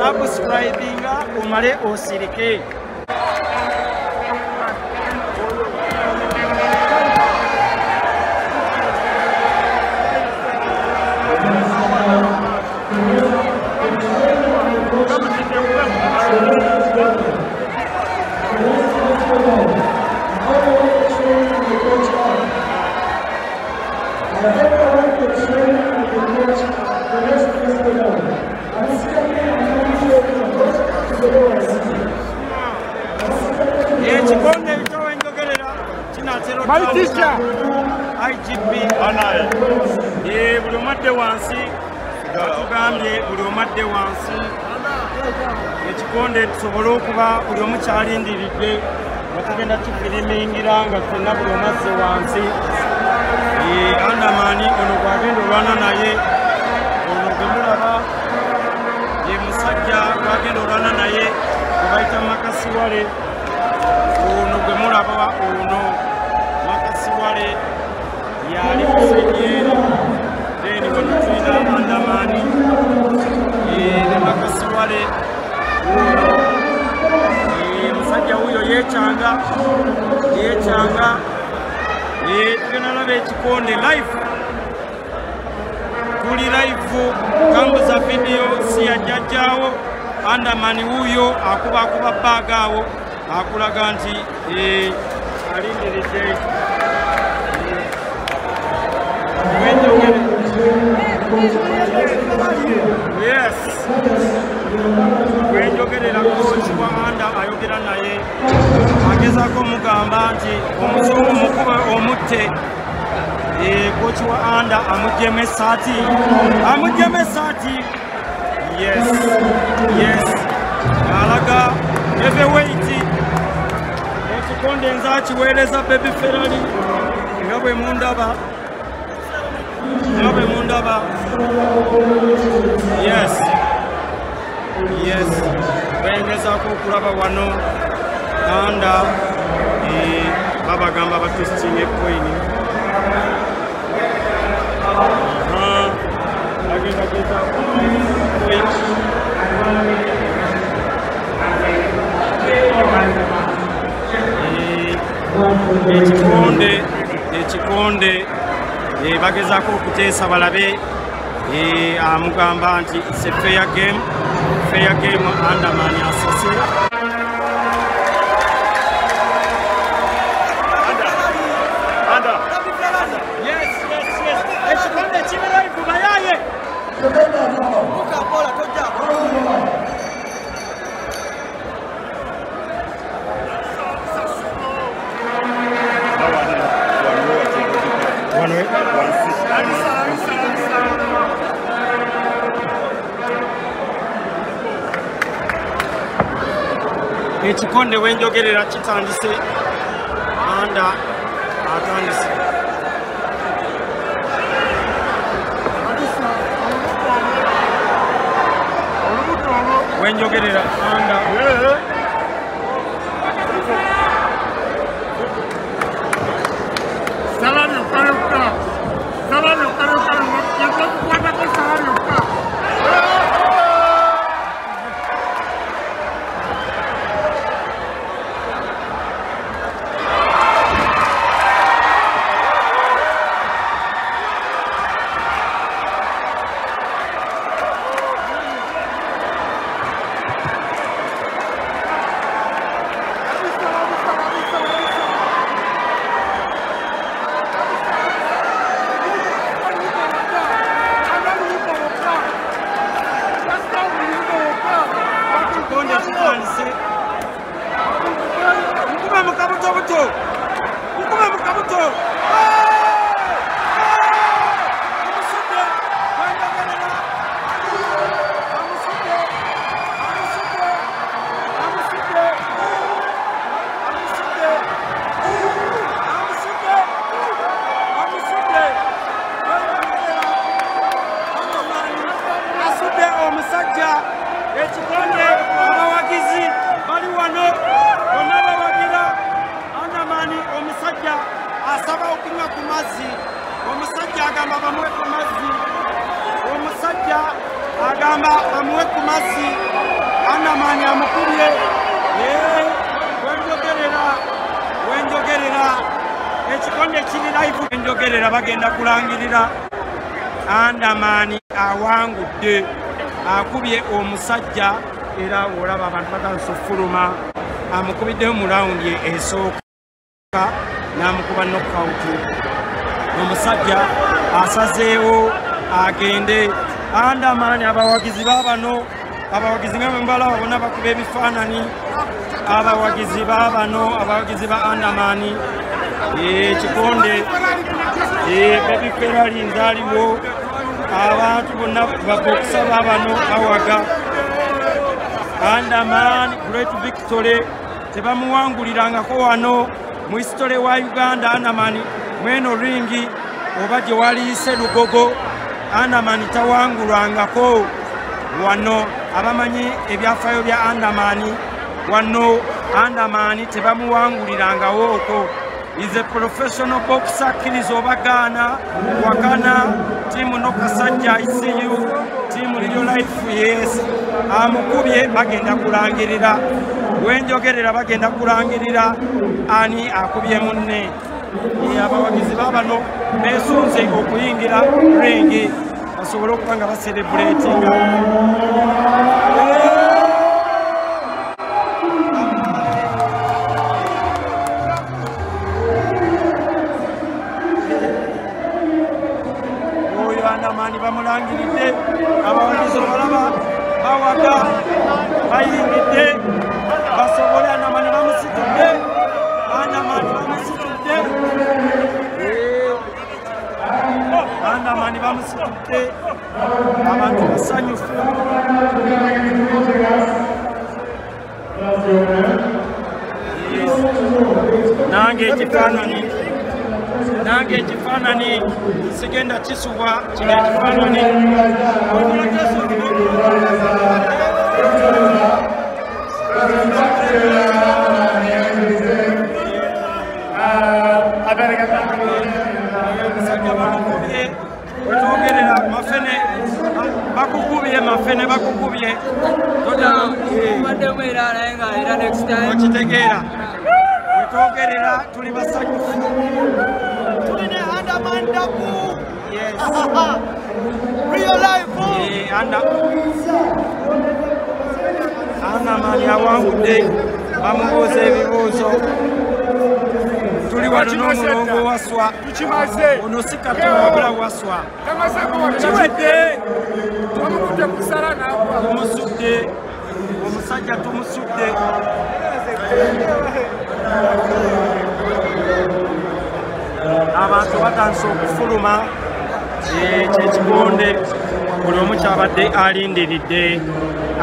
Subscribinga omale osirike. My teacher, IGP buli omadde wansi atugambye buli omadde wansi ekikonde tusobole okuba buli omu kyalindiridde nga tugenda kifirimingira nga ffenna buli omazze wansi. Andamani ono gwagenda olwana naye, ono gwe mulaba ye musajja gwagenda olwana naye gwe bayita Makasiwale. Ono gwe mulaba ono Makasiwale yali kusenyeri. Then wano tulina Andamani ne Makasiwale. Musajja wuyo yekyanga yekyanga. Tugenda laba ekikonde live, tuli live kambuza video si ya jjajjaawo. Andamani wuyo akuba baaga awo akulaga nti alindiridde. Yes, wenjogerera coach wa Anda ayogera naye agezaako omugamba nti omuzungu mukube omutte. Coach wa Anda amuggyemu essaati, amuggyemu essaati. Yes, yes, alaga heavyweight. Ekikonde nze akiweereza Baby Ferrari nga bwe mundaba, nga bwe mundaba. Yes, yes, bengezaako okulaba wano Anda babagamba batwistinga ekoini. Agenda gezaako ekikonde, ekikonde bagezaako okuteesa balabe. Amugamba nti it's a fair game, fair game. Andamani asase. Yes, yes, yes. Ekikonde kiri live bayaye. Ekikonde wenjogerera kitandise. Anda atandise. Wenjogerera Anda. Ekikonde abawagizi bali wano bonna bawagira Andamani. Omusajja asaba okunywa ku mazzi, omusajja agamba bamuwe ku mazzi, omusajja Agamba amuwe ku mazzi. Andamani amukubye. Wenjogerera ekikonde kiri live. Wenjogerera bagenda kulangirira Andamani awangudde, akubye omusajja era olaba abantu batandise okufuluma. Amukubiddeyo mu rawundi esooka n'amukuba knockout. Omusajja asazeewo agende. Andamani abawagizi baabano, abawagizi nga bwe bonna bakuba ebifaananyi. Abawagizi baabano, abawagizi ba Andamani. Ekikonde Baby Ferrari nzaaliwo. Abantu bonna babokisa baabano bawaga Andamani great victory. Tebamuwangulirangako wano mu history wa Uganda. Andamani mweno ringi oba gye waliise Lugogo, Andamani tawangulwangako wano. Abamanyi ebyafaayo bya Andamani wano, Andamani tebamuwangulirangawo okwo. Is a professional boxer, kkiriza obagaana wakana. Tiimu Nokasajja ICU, tiimu Real Life, yes. Amukubye, bagenda kulangirira. Wenjogerera bagenda kulangirira ani akubye munne. Abawagizi baabano beesunze okuyingira ringi basobole okuba nga baserebuletinga. Oyo Andamani bamulangiridde, abawagizi obalaba bawaga bayingidde basobole. Andamani bamusitudde, Andamani bamusitudde, Andamani bamusitudde. Abantu basanyufu. Nange ekifaananyi sigenda kisubwa kino ekifaananyi. Wetwogerera mafene bakukubye, mafene bakukubye. Okitegeera, wetwogerera tuli basanyufu. Tulina Andamani Dabu. Yes. Real life. Andamani awangudde, bamubuuza ebibuuzo. Tuli wano n'omulongo Waswa. Ono si Katonda wabula Waswa. Kiwedde. Tumusudde. Omusajja tumusudde. Abantu batandise okufuluma. Kyekikonde buli omu kyabadde alindiridde,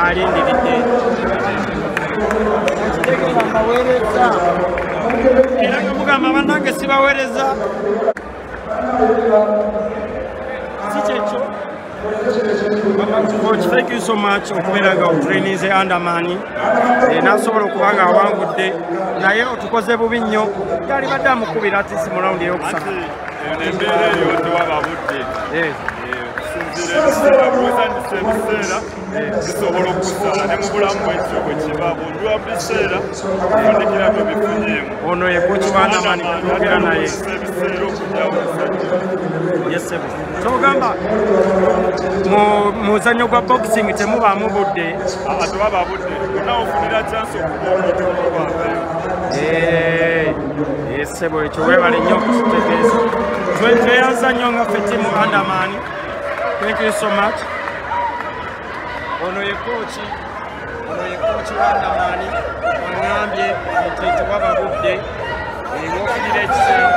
alindiridde. Okitegeera mbaweereza era nga mugamba bannange sibaweereza, si kyekyo. Coach, thank you so much okubeera nga otraininze Andamani n'asobola okuba nga awangudde, naye otukoze bubi nnyo. Yalibadde amukubira atisi mu rawundi eyokusatu. Embeera eyo tewaba budde. Okusinziira ebiseera, bw'otandisa ebiseera bisobola okusala ne mu bulamu bwekyo bwe kiba. Bw'ondwa mu biseera ofundikira tobifunyeemu. Ono ye coach wa Andamani twogera naye. Ebiseera okugyawo omusajja. Yes, sir. Kyogamba mu muzannyo gwa boxing temubaamu budde. Tewaba budde. Bonna ofunira chance okuba omuntu okubangayo. Ssebo ekyo weebale nnyo okukitegeeza. Tweyanza nnyo nga ffe ttiimu Andamani. Thank you so much. Ono ye coach, ono ye coach wa Andamani. Aŋŋambye nti tewaba budde. Ng'ofunira ekiseera.